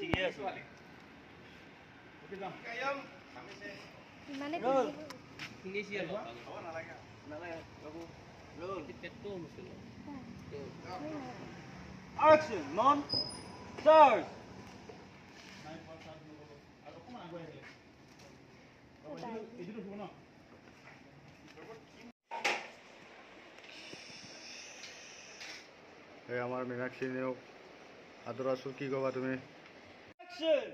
ঠিকে আছে। মানে Action! Non charge! এই আমাৰ মীনাক্ষী নেওগ আদৰাচোন, কি ক'বা তুমি? Action!